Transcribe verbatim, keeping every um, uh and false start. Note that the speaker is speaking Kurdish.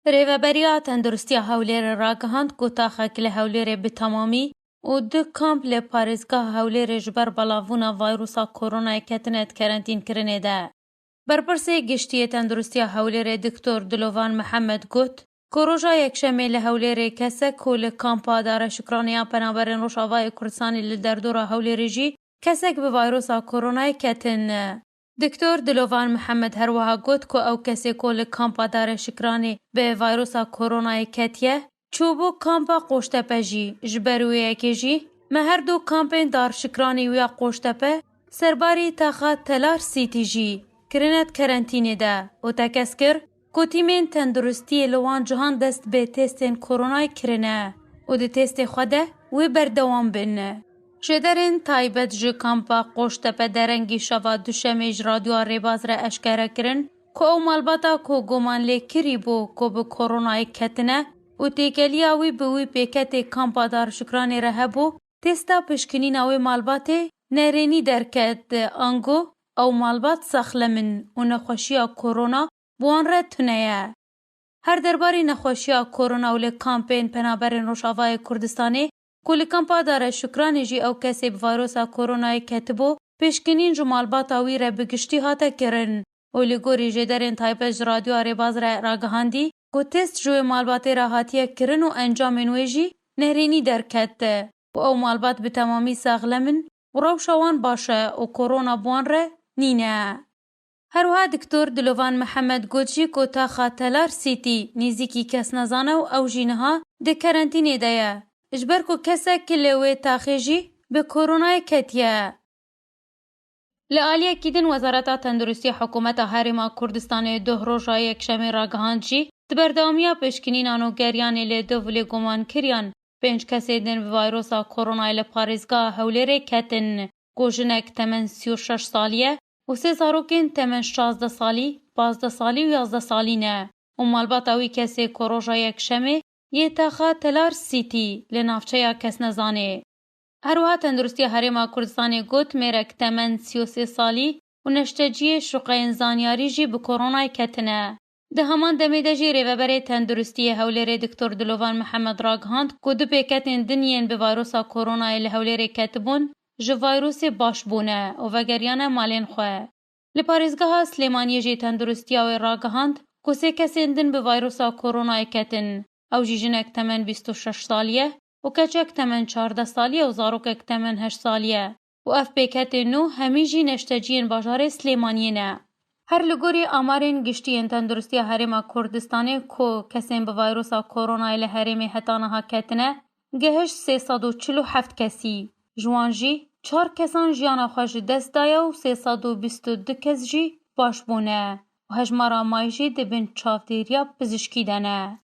Rêveberiya Tenduristiya Hewlêrê ragihand ku taxek li Hewlêrê bi temamî û du kamp li parêzgeha Hewlêrê ji ber belavbûna vayrusa koronayê ketine di kerentînkirinê de. Berpirsê Giştî yê Tenduristiya Hewlêrê Doktor Dilovan Mihemed got ku roja Yekşemê li Hewlêrê kesek ku li kampa Dare Şukranê ya Penaberên Rojavayê Kurdistanê li derdora Hewlêrê jî kesek bi vayrusa koronayê ketin. Doktor Dilovan Mihemed her wiha got ku ew kesê ku li kampa Dare Şikranê bi vayrusa koronayê ketiye, çûbû kampa Qoştepe jî. Ji ber wê yekê jî me her du kampên Dar Şikranê û ya Qoştepe serbarî taxa Telar City jî kirine di kerentînê de û tekez kir ku tîmên tenduristiyê li wan cihan dest bi testên koronayê kirine û di testê xwe de wê berdewam bin. Jêderên taybet ji kampa Qoştepe derengî şeva Duşemê ji Radyoya Rêbaz re eşkere kirin ku ew malbata ku guman lê kirî bû ku bi koronayê ketine û têkeliya wî bi wî pêketê kampa Darşikranê re hebû, testa pişkinîna wê malbatê nerênî derket, ango ew malbat saxlem in û nexweşiya korona bi wan re tune ye. Her derbarê nexweşiya korona û li kampên penaberên Rojavayê Kurdistanê ku li kampa Dare Şukranê jî ew kesê bi vayrosa koronayê ketibû, pêşkinîn ji malbata wî re bi giştî hate kirin û li gorî jêderên taybet ji Radyoya Rêbaz re ragihandî ku test ji wê malbatê re hatiye kirin û encamên wê jî nerênî derket û ew malbat bi temamî saxlem in û rewşa wan baş e û korona bi wan re nîne. Her wiha Doktor Dilovan Mihemed got jî ku taxa Telar City nêzîkî kesnezan e û ew jî niha di kerentînê de ye, ji ber ku kesek li wê taxê jî bi koronayê ketiye. Li aliyekî din, Wezareta Tenduristiya Hikûmeta Herêma Kurdistanê doh roja Yekşemê ragihand jî, di berdewamiya pêşkinînan û geriyanê li du lêgumankiriyan, pênc kesên din bi vayrosa koronayê li parêzgeha Hewlêrê ketin, ku jinek temen sî û şeş salî ye û sê zarokên temen şazdeh salî, pazdeh salî û yazdeh salî ne û malbata wî kesê ku roja Yekşemê yê taxa Telar City li navçeya kesnezanê. Her wiha Tenduristiya Herêma Kurdistanê got, mêrek temen sî û sê salî û neşteciyê şuqeyên zanyarî jî bi koronayê ketine. Di heman demê de jî Rêveberê Tenduristiyê Hewlêrê Doktor Dilovan Mihemed ragihand ku du pêketên din yên bi vayrosa koronayê li Hewlêrê ketibûn, ji vayrosê baş bûne û vegeriyane malên xwe. Li parêzgeha Silêmaniyê jî tenduristiya wê ragihand ku sê kesên din bi vayrosa koronayê ketin. Ew jî jinek temen bîst û şeş salî ye û keçek temen çardeh salî ye û zarokek temen heşt salî ye û ev pêketên nû hemî jî neşteciyên bajarê Silêmaniyê ne. Her li gorî amarên giştî yên Tenduristiya Herêma Kurdistanê ku kesên bi vayrosa koronayê li herêmê heta niha ketine, gihişt sê sed û çil û heft kesî. Ji wan jî çar kesan jiyana xwe ji dest daye û sê sed û bîst û du kes jî baş bûne û hejmara mayî jî di bin çavdêriya pizişkî de ne.